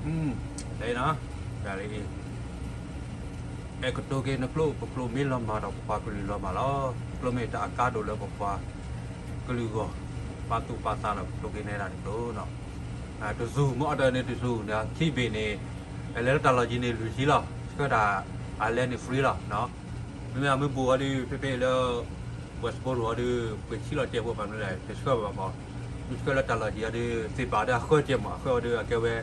တၢ်လၢ အဲၣ်ကတိၤက့ၤနကျိာ် ပကျိာ်မ့ၢ်လီၤမၢ်ဒီး ပပှၤကလုာ်လီၤမၢ်လီၤ. ကျိာ်မ့ၢ်တၢ်အကါဒိၣ်လၢပပှၤကလုာ်အဂီၢ်, ပာ်သူၣ်ပာ်သးဒီးကတိၤက့ၤနဲဒၣ်တကျိာ်နီၤ. တစူၢ် မ့ၢ်အီၤတၢ်န့ၣ်တစူၢ်န့ၣ် ခံဘ့ၣ်န့ၣ် လဲၤလၢတၢ်လီၢ်ကံၤန့ၣ် လွံၢ်ဆံလီၤ. ဆှၢတၢ်အလဲန့ၣ် free လီၤ. မ့မ့ၢ်အမ့ၢ်ဘူးအီၤဒီး ဖဲဖဲလၢ Westboro အီၤဒီး ပှဲၤဆံလီၤကဲးဖိဘၣ်မနုၤလဲၣ် တဆှၢဘၣ်မး. မ့ၢ်ဆှၢလၢတၢ်လီၢ်ကံၤအီၤဒီး သ့ၣ်ပာ်ဒီးအဃၢကဲးမး အဃၢအီၤဒီးအကဲဝဲ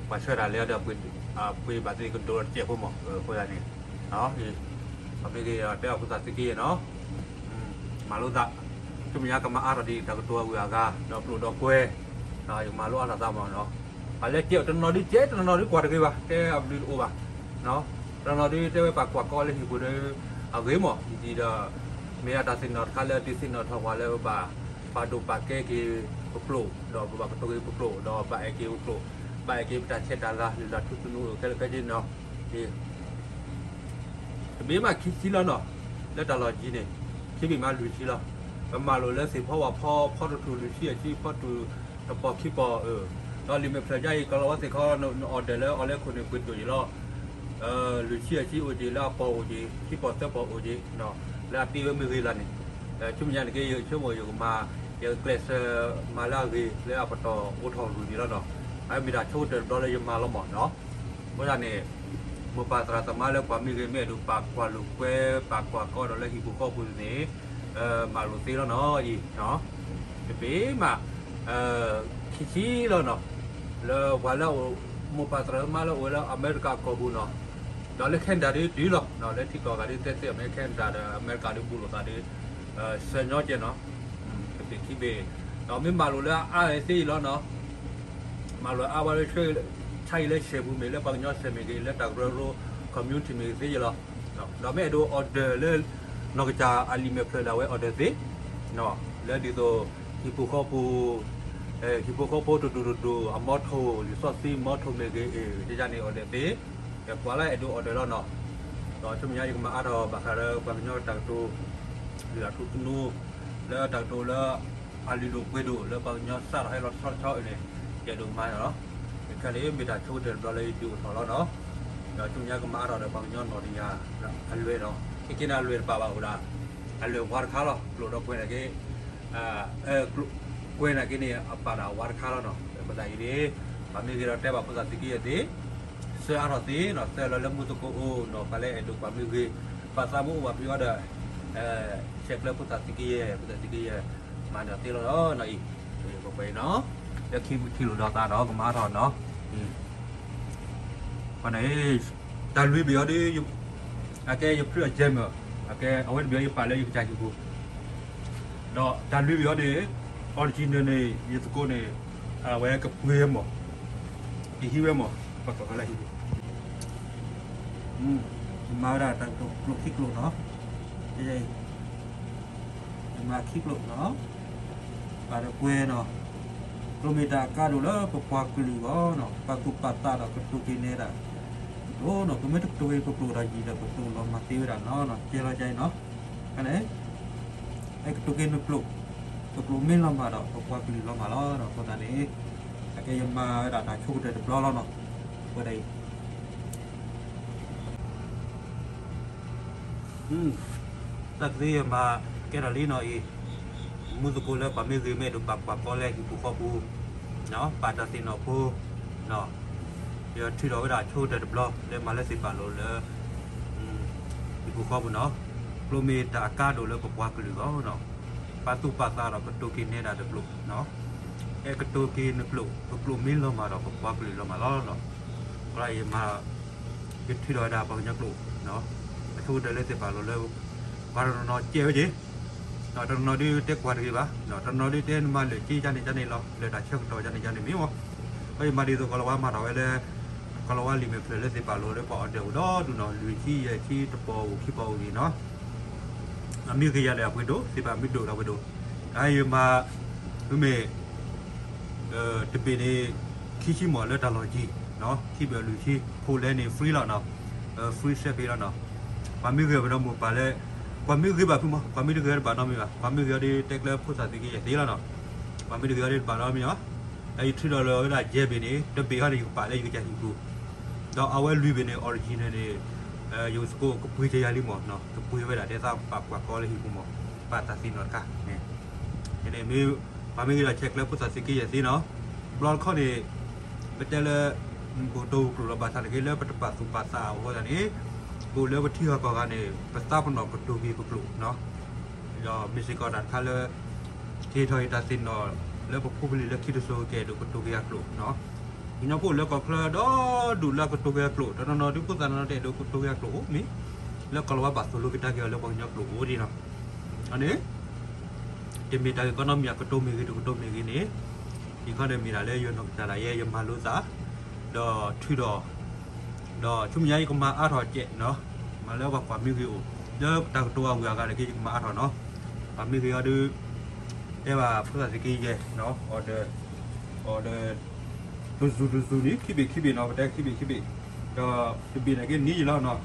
ပှၤဆှၢတၢ်လဲအီၤဒီး ပှ့ၤဘၣ်သ့ၣ်ကဒိၣ်လီၤတကဲးဖိမး အဃိသတးန့ၣ် ပမ့ၢ်ဂ့ၤဒီးတဲအီၤဖိသၣ်သံက့ယဲၢ်နီၤ မၤလိသး ဆူမဲာ်ညါကမၤအါထီၣ်ဒံးတၢ်ကတိၤအဂုၤအဂၤ ဒီးပျိာ်ဒီးကွဲၤ ယကမၤလိအါထီၣ်သးမးနီၤ. ပှၤလၢကဲးအီၤတနီၤဒုးကဲး တနီၤဒုးကွၢ်တဂ့ၤဘၣ် တဲအဘျုးတအိၣ်ဘၣ်. တနီၤဒုးတဲဝဲပာ်ကွၢ်ကီလၢဟံၣ်ပူၤဒီး အဂ့ၤမး ယံာ်ဒီး မ့ၢ်အတၢ်သ့ၣ်နီၣ်တခါလၢဒုးသ့ၣ်နီၣ်ထီၣ်ပှၤလၢပဘၣ် ပာ်ဒိၣ်ပာ်ကဲက့ၤပကျိာ် ဒီးပဘၣ်ကတိၤက့ၤပကျိာ် ဒီးဘၣ်အဲၣ်က့ၤပကျိာ် ဘၣ်အဲၣ်က့ၤပတၢ်ဆဲးတၢ်လၤ လုၢ်လၢ်ထူသနူခဲလၢာ်ခဲဆ့နီၤ တဘ့ၣ်မးခံဆံလီၤနီၤ လၢတၢ်လီၢ်ကံၤန့ၣ် ခံဘ့ၣ်မးလွံၢ်ဆံလီၤ. ပမၤလိာ်လၢသ့ၣ်ဖီဝၣ်ဖီ ဖီတထူၣ်လွံၢ်ဆံအဆံ ဖီတထူၣ်တပီၤခံပီၤ ဒီးလံာ်မဲာ်ဖျၢၣ်ညါအံၤ ကလီၤဝါသ့ၣ်ခီ န order လၢအီၤလၢခိၣ်န့ၣ် ပှ့ၤဒိၣ်ယံၤလီၤ. လွံၢ်ဆံအဆံအိၣ်က့ၤ လၢအပီၤအိၣ်က့ၤ ခံပီၤသၢပီၤအိၣ်က့ၤ လၢအတ့ဝဲမ့ၢ်ဂ့ၤလီၤန့ၣ် ဆူမဲာ်ညါန့ၣ်က့ ယဆိကမိၣ်ယကမၤ ယကကျဲးစၢးမၤလၢအဂ့ၤ လၢအပတီၢ်အိၣ်ထီၣ်ရူၢ်ဒံးလီၤနီၤ. အမ့ၢ်တၢ်ဆိကတၢၢ်တဘျီလၢယမၤလီၤမးနီၤ. အဃိသတးန့ၣ် မိၢ်ပၢ်သရၣ်သမါလၢပှၤမ့ၢ်ဂ့ၤ မ့ၢ်အဲၣ်ဒိးပာ်ကွၢ်လိာ်ကွဲ ပာ်ကွၢ်ကီဒီးလၢဟံၣ်ပူၤဃီပူၤန့ၣ် မၤလိာ်သ့လီၤနီၤအံၤ တဘ့ၣ်မး ခံဆံလီၤနီၤ လၢပှၤလၢအအိၣ် မိၢ်ပၢ်သရၣ်သမါလၢအိၣ်ဝဲလၢအမဲရကၤကီၢ်ပူၤနီၤ ဒီးလၢ Canada ဒုးတုၤလီၤ လၢထံကီၢ်ဂၤဒုးတဲသ့ အမဲ Canada ဒီးအမဲရကၤဒုးဘူးလိာ်သးဒုး စၢၤညီကဲနီၤ တဘ့ၣ်ခံဘ့ၣ် ဒီးမ့ၢ်မၤလိာ်လၢအအါသ့အံၤလီၤနီၤ မၤလိာ်အါဝဲလၢ ဆါအံၤလၢဆဲးပူၤမ့ၢ် လၢပှၤကညီဆဲးမ့ၢ်ဂ့ၤ လၢတၢ်ကရၢကရိ community မ့ၢ်ဂ့ၤသ့ယလီၤ. ဒီးမ့ၢ်အဲၣ်ဒိး order လၢ နီၢ်ကစၢ်အလံာ်မဲာ်ဖျၢၣ်ဒၣ်ဝဲ order သ့ လၢဒ်သိး ဟံၣ်ပူၤဃီပူၤ ဟံၣ်ပူၤဃီဖိတဒူၣ်တဒူၣ် အမီထိၣ် လံာ်စီဆှံမီထိၣ်မ့ၢ်ဂ့ၤ အ့ၣ် ကန့ၣ် order သ့ ပှၤလၢအဲၣ်ဒိး order လီၤနီၤ. ဒီးဆူမဲာ်ညါယကမၤအါထီၣ်ဘၣ်ဃးလၢပှၤကညီတၢ်ကတိၤ လုၢ်လၢ်ထူသနူ လၢတၢ်ကတိၤလၢ အလုၢ်ဒိၣ်ပှ့ၤဒိၣ်လၢပှၤကညီစးထီၣ်ဟဲလီၤဆီဆီအံၤန့ၣ် ယအဲၣ်ဒိးမၤနီၤ ခဲလၢာ်မ့ၢ်တၢ်ဆိကတၢၢ်တဘျီလၢယဒုးအိၣ်ထီၣ်လီၤနီၤ. ဒီးဆူမဲာ်ညါကမၤအါထီၣ်ဒီးပှၤကညီနီၢ်တယၢ် အလွဲၢ်နီၤ ခဲကနံၣ်အလွဲၢ်တပာ်ဘၣ်အိၣ်ဒၣ် အလွဲၢ်ဝါတခါလီၤ ကျိာ်ဒီးကွဲၤန့ၣ်က့ ကွဲၤန့ၣ်က့န့ၣ် အပာ်ဒၣ်ဝါတခါလီၤနီၤ. အဃိသတးအံၤန့ၣ် ပှၤမ့ၢ်ဂ့ၤဒီးတဲဘၣ်ဖိသၣ်သံက့ယဲၢ်သ့ ဆှၢအါထီၣ်သ့နီၤ ဆှၢလီၤလၢမူသကိးအိၣ်နီၤ ပှၤလၢအဲၣ်ဒိးပှၤမ့ၢ်ဂ့ၤ ပှၤသးမ့ၢ်အိၣ်ဘၣ်ဖုးအီၤဒီး ဆဲးကျၢဖိသၣ်သံက့ယဲၢ် ဖိသၣ်သံက့ယဲၢ် မၤန့ၢ်သ့လီၤနီၤအံၤ ပှဲၤပှဲၤအံၤနီၤ လၢခံမုၢ်ထံလိာ်ဒီးသးဒီးကမၤအါထီၣ်နီၤ ဃီန့ၣ် တၢ်လွံၢ်ဘ့ၣ်အီၤဒီး အကဲယဖုအကဲမၢ် အကဲအဝဲတဘ့ၣ်အီၤယပာ်လၢယကစၢ်ဟံၣ်ပူၤ ဒီးတၢ်လွံၢ်ဘ့ၣ်အီၤန့ၣ် original န့ၣ် ယသကိးန့ၣ် အဝဲကပှ့ၤဝဲမၢ် ယဟံးဝဲမၢ် ပှၤကီၢ်ခါလၢဟံၣ်ပူၤ ယမၤဝဲဒၣ်တၢ်ကတိၤကျိာ်ခံကျိာ်နီၤ ယမၤခံကျိာ်နီၤ ပာ်ဒီးကွဲၤနီၤ ကျိာ်မ့ၢ်တၢ်အကါဒိၣ်လၢပပှၤကလုာ်အဂီၢ်နီၤ ပာ်သူၣ်ပာ်သးဒီးကတိၤက့ၤနဲဒၣ် ကတိၤနီၤ ပမ့ၢ်တကတိၤက့ၤပကျိာ်ဒီးယံာ်ဒီးပကျိာ်လီၤမၢ်သ့ဝဲဒၣ်နီၤ ကဲလီၤကါအံၤနီၤ ဖဲန့ၣ် အဲၣ်ကတိၤက့ၤနကျိာ် ပကျိာ်မ့ၢ်လီၤမၢ်ဒီး ပပှၤကလုာ်လီၤမၢ်လီၤနီၤ အဃိသတးန့ၣ် အကဲယမၤဝဲဒၣ်တၢ်ဆိကတၢၢ်တဘျီလီၤနီၤ အဃိသတးအံၤ တၢ်ကသ့ယမၤကဲထီၣ်လံနီၤအံၤ မူသကိးလၢပှၤမ့ၢ်ဂ့ၤမ့ၢ်အဲၣ်ဒိးပာ်ကွၢ်ကီလၢဟံၣ်ပူၤဃီပူၤ ပာ်တၢ်သ့ၣ်နီၣ်ဖိ ယထုးထီၣ်ဝဲဒၣ်ဆိကတၢၢ်တဘျီ လၢမၤလၢသ့ၣ်ပာ်လိာ်လၢ ဟံၣ်ပူၤဃီပူၤနီၤ ကျိာ်မ့ၢ်တၢ်အကါဒိၣ်လၢပပှၤကလုာ်အဂီၢ်နီၤ ပာ်သူၣ်ပာ်သးဒီးကတိၤက့ၤနဲဒၣ်တကျိာ် အဲၣ်ကတိၤက့ၤနကျိာ် ပကျိာ်မ့ၢ်လီၤမၢ်ဒီးပပှၤကလုာ်လီၤမၢ်လီၤနီၤ အဃိယမၤ ယထုးထီၣ်ဝဲဒၣ်ပှၤကညီကျိာ် အဆိကတၢၢ်လၢသ့ၣ်ပာ်လိာ်လၢ ပှၤတနီၤနီၤကဲဝဲက့ၤ တနီၤနီၤဒုးတဲကွၢ်တဂ့ၤဘၣ် တနီၤနီၤဒုးတဲနမၤလၢာ်က့ၤကန့ၣ်ကန့ၣ်လီၤ လၢတၢ်ဆၢကတီၢ်ကန့ၣ်ကန့ၣ်မ့ၢ်မီၢ် အဃိယမၤဒ်သိးကီၤလၤဝါမၤထီၣ်ဝဲလၢ ကီၤလၤဝါလံာ်မဲာ်ဖျၢၣ်လၢသ့ၣ်ပာ်လိာ်လၢပှၤ order အိၣ်ဒီဒူၣ်နီၤ လွံၢ်ဆံယဲၢ်ဆံတပီၤအိၣ်ခံပီၤအိၣ်ဂ့ၤနီၤ အမ့ၢ်ဂ့ၤယၤလၢအပှ့ၤဒိၣ် သ့ၣ်ပာ်မ့ၢ်ဒိၣ်ဒီးပှ့ၤဒိၣ် တဟါယမၤ မ့မ့ၢ် တဘ့ၣ်န့ၣ် ခံဆံမီၢ်လၢတၢ်လီၢ်ကံၤ ခံဘ့ၣ်လွံၢ်ဆံ ဖိလဲန့ၣ် free လီၤနီၤ free shipping လီၤနီၤ ပှၤမ့ၢ်ဂ့ၤဝဲဒီးမိၢ်ပၢ်လၢ ပှၤမ့ၢ်ဂ့ၤဘၣ်ဖုမီၢ် ပှၤမ့ၢ်တဂ့ၤတဘၣ်နီတမံၤဘၣ် ပှၤမ့ၢ်ဂ့ၤအီၤဒီးတဲကျၢဖိသၣ်သံက့ယဲၢ်သ့လီၤနီၤ ပှၤမ့ၢ်တဂ့ၤအီၤဒီးတဘၣ်နီတမံၤအီၤ ယထုးဒီးလၢဝဲဒၣ်ယဲၢ်ဘ့ၣ်န့ၣ် တဘ့ၣ်ဟီန့ၣ် ယကပာ်လၢယကစၢ်ဟံၣ်ပူၤ, ဒီးအဝဲလွံၢ်ဘ့ၣ်န့ၣ် original န့ၣ် ယသကိးကပှ့ၤကယၤလံမး, ကပှ့ၤဝဲဒၣ်ဒ်သိးပာ်ကွၢ်ကီလၢဟံၣ်ပူၤမး, ပာ်တၢ်သ့ၣ်နီၣ်တခါန့ၣ်, န့ၣ်မ့ၢ် ပှၤမ့ၢ်ဂ့ၤဒီး ဆဲးကျၢဖိသၣ်သံက့ယဲၢ်သ့နီၤ, ဘျီတခီန့ၣ် ပတဲလၢ ပကတိၤကျိာ်လီၤဘၣ်ဆၣ်တက့ၢ် လၢပတပာ်သူၣ်ပာ်သးအဃိသတးန့ၣ်, ပအိၣ်လၢပထံဂၤကီၢ်ဂၤန့ၣ် ပသးပ့ၤနီၣ်ကတိၤက့ၤပကျိာ်နီၤ, ဒီးမ့ၢ်စ့ၢ်ကီးတၢ်တခါလၢ ကဟ့ၣ်ထီၣ်က့ၤတၢ်သ့ၣ်နီၣ်လၢပဖိပလံၤလၢခံတစိၤကအဲၣ်ဒိးကတိၤက့ၤအကျိာ်နီၤ, ကညီဖိလၢကီၢ်ချၢဒီဒူၣ်လၢအကတိၤက့ၤအကျိာ် တနီၤနီၤဒုးဖိသၣ်နီၤနီၤတအဲၣ်ဒိးကတိၤက့ၤအကျိာ်အိၣ်မ့ၢ်, လၢကီၢ်လီၤဝါဘၣ်သိၣ်လိက့ၤတၢ်က့ၤအီၤလၢပှၤကညီကျိာ်အိၣ်ဒ်နီၤ, အန့ၣ် တမ့ၢ်တၢ်ဂ့ၢ်ကီနီတမံၤ အကတိၤမ့ၢ်ဂ့ၤ တကတိၤမ့ၢ်ဂ့ၤန့ၣ်, ယခီန့ၣ်မ့ၢ်ဒၣ်လၢယနီၢ်ကစၢ်ဒၣ်ယဲ ယမၤလိသး, ဒီးထုးဒီး, ဒီးဆူမဲာ်ညါယကမၤအါထီၣ်ကဲးနီၤ, မၤလၢပှၤကွၢ်မ့ၢ်ဂ့ၤအိၣ်, လၢတၢ်ကတိၤအဂုၤအဂၤန့ၣ်က့ ယကမၤအါထီၣ်နီၤ, ကွၢ်မ့ၢ်ဂ့ၤအီၤဒီး တဲဘၣ်ဖိသၣ်သံက့ယဲၢ်နီၤ, order, order တစူၢ်တစူၢ်န့ၣ် ခံဘ့ၣ်ခံဘ့ၣ်နီၤ, ပတဲခံဘ့ၣ်ခံဘ့ၣ်, ဒီးတဘ့ၣ်န့ၣ်က့နံၤယံၤလီၤနီၤ,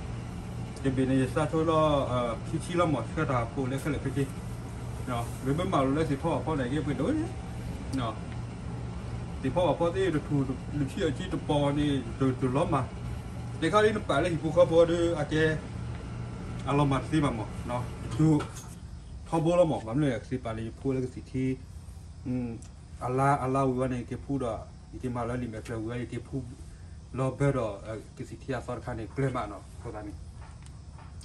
တဘ့ၣ်န့ၣ် ယစးဆိလီၤ ခံဆံလီၤမး ဆှၢတၢ်ကိးလၢခဲလၢာ်ခဲဆ့, မ့မ့ၢ်မၤလိာ်လၢသ့ၣ်ဖီအဖီန့ၣ်က့ ပှဲၤဒိၣ်န့ၣ်, သ့ၣ်ဖီအဖီသ့ၣ်တထူၣ် လုၢ်ထံၣ်အထံတပီၤန့ၣ် တလီၤမၢ်, တခါလံနပာ်လၢဟံၣ်ဖိဃီဖိဒီး အကဲ အလီၤမၢ်တသ့ဘၣ်မး, တထူၣ် ထီဘိလီၤမး, ဘၣ်မနုၤလဲၣ် ကသ့ၣ်ပာ်လၢယဖိလၢကသံၣ်ထံ အလါအလါဝံၤဝဲန့ၣ် ယက့ၤဖှူဒီး ယက့ၤမၤလၢလံာ်မဲာ်ဖျၢၣ်ဝံၤဝဲ ယက့ၤဖှူလီၤဘၢဒီး ကသံၣ်ထံအသီတခါန့ၣ် ကျၢၤမးနီၤ, အဃိသတးန့ၣ်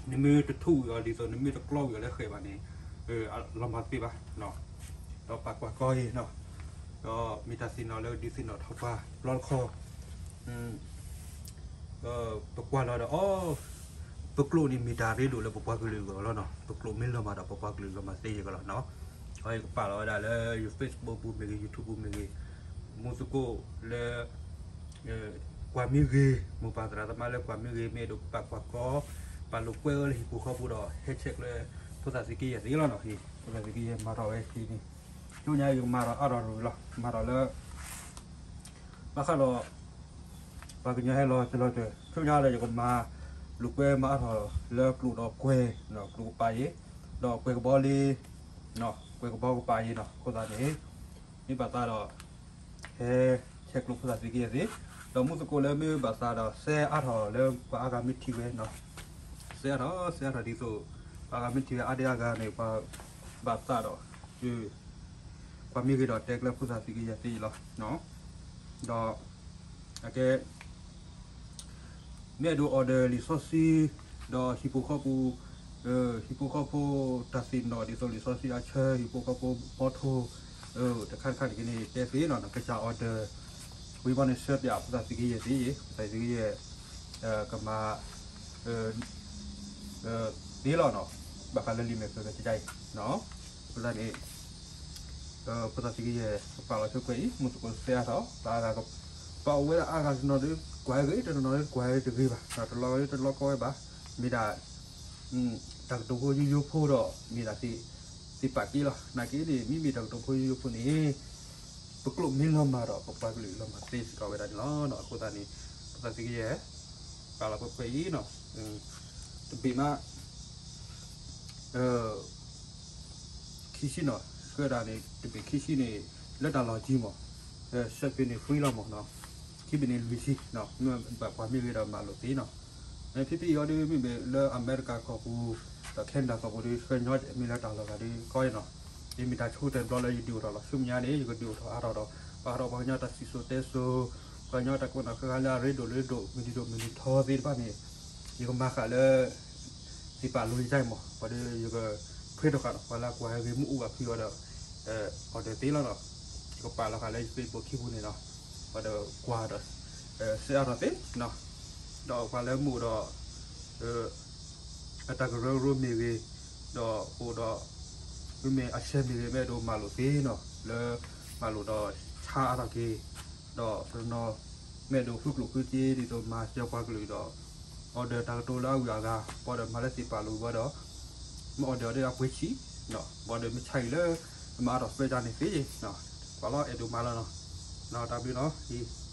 နမ့ၢ်တထူၣ်ဝံၤအီၤဒ်သိး နမ့ၢ်တကျီဝံၤအီၤလၢဃဲးဘၣ်န့ၣ် လီၤမၢ်တသ့ဘၣ်, ဒီးပာ်ကွၢ်ကီအံၤနီၤ, ဒီးမ့ၢ်တၢ်သ့ၣ်နီၣ်လၢဒုးသ့ၣ်နီၣ်ထီၣ်ပှၤ ဘျီတခီ ပကွၢ်လီၤဒီး အိ ပကျိာ်န့ၣ်မ့ၢ်တၢ်ရ့ဒိၣ်လၢပပှၤကလုာ်အဂီၢ်လီၤနီၤ, ပကျိာ်မ့ၢ်လီၤမၢ်ဒီးပပှၤကလုာ်လီၤမၢ်သ့ယဲၢ်ကလီၤနီၤ, အယကပာ်လီၤဝဲဒၣ်လၢယ Facebook ပူၤမ့ၢ်ဂ့ၤ YouTube ပူၤမ့ၢ်ဂ့ၤ, မူသကိးလၢ ကွၢ်မ့ၢ်ဂ့ၤ, မိၢ်ပၢ်သရၣ်သမါလၢကွၢ်မ့ၢ်ဂ့ၤ မ့ၢ်အဲၣ်ဒိးပာ်ကွၢ်ကီ, ပာ်လိာ်ကွဲအၢလၢဟံၣ်ဖိဃီဖိဒီး ဟဲဆဲးကျၢ ဖိသၣ်သံက့ယဲၢ်သ့လီၤနီၤ, ဖိသၣ်သံက့ယဲၢ်မၤထီၣ်ဝဲခံန့ၣ်, ဆူညါယကမၤထီၣ်အါထီၣ်တရူးလီၤ, မၤထီၣ်လၢ ဘၣ်ဃးဒီး ပှၤကညီဟဲလီၤကလီၤတၢၢ် ဆူညါဒီးယကမၤ လိာ်ကွဲမၤအါထီၣ်လၢကျိာ်ဒီးကွဲၤ, ကျိာ်ကပၤအံၤ, ဒီးကွဲၤကဘီလ့ ကွဲၤကဘီကပၤအံၤနီၤ, အဃိသတးန့ၣ် မ့ၢ်ဘၣ်သးဒီး ဟဲဆဲးကျိးဖိသၣ်သံက့ယဲၢ်သ့, ဒီးမူသကိးလၢမ့ၢ်ဘၣ်သးဒီး စဲအါထီၣ်လၢပှၤအါဂၤမ့ၢ်ထံၣ်ဝဲနီၤ, စဲအါထီၣ် စဲအါထီၣ်ဒ်သိး ပှၤအါဂၤမ့ၢ်ထံၣ်ဝဲအါဒံအါဂၤန့ၣ် ပှၤဘၣ်သးဒီး ကွၢ်မ့ၢ်ဂ့ၤဒီးတဲကျၢၤဖိသၣ်သံက့ယဲၢ်သ့လီၤ, ဒီး အကဲ မ့ၢ်အဲၣ်ဒိး order လံာ်စီဆှံ ဒီးဟံၣ်ဖိဃီဖိ ဟံၣ်ဖိဃီဖိတၢ်သ့ၣ်နီၣ်ဒ်သိးလံာ်စီဆှံအဆၢ ဟံၣ်ဖိဃီဖိဘီထိ တခါတခါန့ၣ်က့န့ၣ် တဲသ့နီၤ ကစၢ် order ဝံၤဘီန့ၣ် ဆှၢပၠးဖိသၣ်သံက့ယဲၢ်သ့, ဖိသၣ်သံက့ယဲၢ် ကမၤ သ့လီၤနီၤ, ဘၣ်ဃးလၢလံာ်မဲာ်ဖျၢၣ်ကစၢ်အံၤ, အဃိသတးန့ၣ် ဖိသၣ်သံက့ယဲၢ် ကပာ်လီၤဆိကွဲးအံၤ မူသကိးစဲအါထီၣ် ပှၤအါဂၤ ပှၤအိၣ်ဝဲဒၣ်အါဂၤတနီၤဒီး ကွၢ်ဂ့ၤ တနီၤနီၤဒီး ကွၢ်ဂ့ၤတဂ့ၤဘၣ်, တလီၤဂာ်တလီၤကီဝဲဘၣ်, မ့ၢ်ဒၣ် တၢ်ကတိၤဖိယိယိဖိဒီး မ့ၢ်ဒၣ်သ့ၣ်ပာ်က့လီၤ, နာ်က့န့ၣ် မ့မ့ၢ်တၢ်ကတိၤဖိယိယိဖိန့ၣ် ပကျိာ်မ့ၢ်လီၤမၢ်ဒီး ပပှၤကလုာ်လီၤမၢ်သ့စ့ၢ်ကီးဝဲဒၣ်န့ၣ်လီၤ. အဃိသတးန့ၣ် ဖိသၣ်သံက့ယဲၢ် ပာ်လီၤကွဲးကွဲးအံၤနီၤ, တဘ့ၣ်မး ခံဆံနီၤ, ဆှၢဒၣ်န့ၣ် တဘ့ၣ်ခံဆံန့ၣ် လၢတၢ်လီၢ်ကံမး, ဆှၢဘ့ၣ်န့ၣ် free လီၤမး, ခံဘ့ၣ်န့ၣ်လွံၢ်ဆံ, မ့ၢ်ဘၣ်ကွၢ်မ့ၢ်ဂ့ၤဒီးမၤလိာ်သ့နီၤ, ဖဲဖဲအံၤအီၤဒီး မ့မ့ၢ်လၢအမဲရကၤကီၢ်ပူၤ ဒီး Canada ကီၢ်ပူၤဒီး ဆှၢညီမ့ၢ်လၢတၢ်လီၢ်ဂၤဒီး ကီယဲနီၤ, ယမ့ၢ်တၢ်ဆိကတၢၢ်တဘျီလၢယဒုးအိၣ်ထီၣ်လီၤ. ဆူမဲာ်ညါန့ၣ် ယကဒုးအိၣ်ထီၣ်အါထီၣ်ဒီး ဘၣ်ဃးဒီးပှၤကညီတၢ်စံၣ်စိၤတဲစိၤ, ပှၤကညီတၢ်ကိးနီၣ်ဃဲဃါလၢအရ့ဒိၣ်ရ့ဒိၣ် မုၢ်နံၤဒိၣ်မုၢ်နံၤထီသ့ၣ်တဖၣ်န့ၣ် ယကမၤဃာ်လၢ သ့ၣ်ပာ်လိၤယတၢ်အံၤမး, ပှၤဒီးယက print ထီၣ်ဃာ်နီၤ, ပှၤလၢအကွၢ်ဂ့ၤမ့ၢ်အိၣ်ဘၣ်ဖုအီၤဒီး order သ့လီၤနီၤ, ယကပာ်လီၤဃာ်လၢယ Facebook ခံပူၤန့ၣ်နီၤ, ပှၤဒီးကွၢ်ဒီး စဲအါထီၣ်သ့နီၤ, ဒီးပှၤလၢမ့ၢ်အိၣ်ဒီး အတၢ်ကရၢကရိမ့ၢ်ဂ့ၤ, ဒီးအိၣ်ဒီး မ့မ့ၢ်အဆၢမ့ၢ်ဂ့ၤ မ့ၢ်အဲၣ်ဒိးမၤလိာ်သ့နီၤ, လၢ မၤလိာ်ဒီးဆါအါထီၣ်က့ၤ, ဒီးတနီၤ မ့ၢ်အဲၣ်ဒိးဃုကျိၣ်ဃုစ့ဒ်သိးမၤစၢၤပှၤကလုာ်ဒီး order တၢ်ကတိၤလၢအဂုၤအဂၤ, ဘၣ်ဒီးမၤလၢသ့ၣ်ပာ်လိၤဘၣ်ဒီး မ့ၢ် order ဒီးအပှ့ၤဆံး, ဘၣ်ဒီးမ့ၢ်ဆါအံၤလၢ မၤအါထီၣ် spare တၢ်န့ၣ်သ့, ပှၤလီၤအဲၣ်ဒိးမၤလီၤနီၤ, တၢ်ဘျုးနီၤ,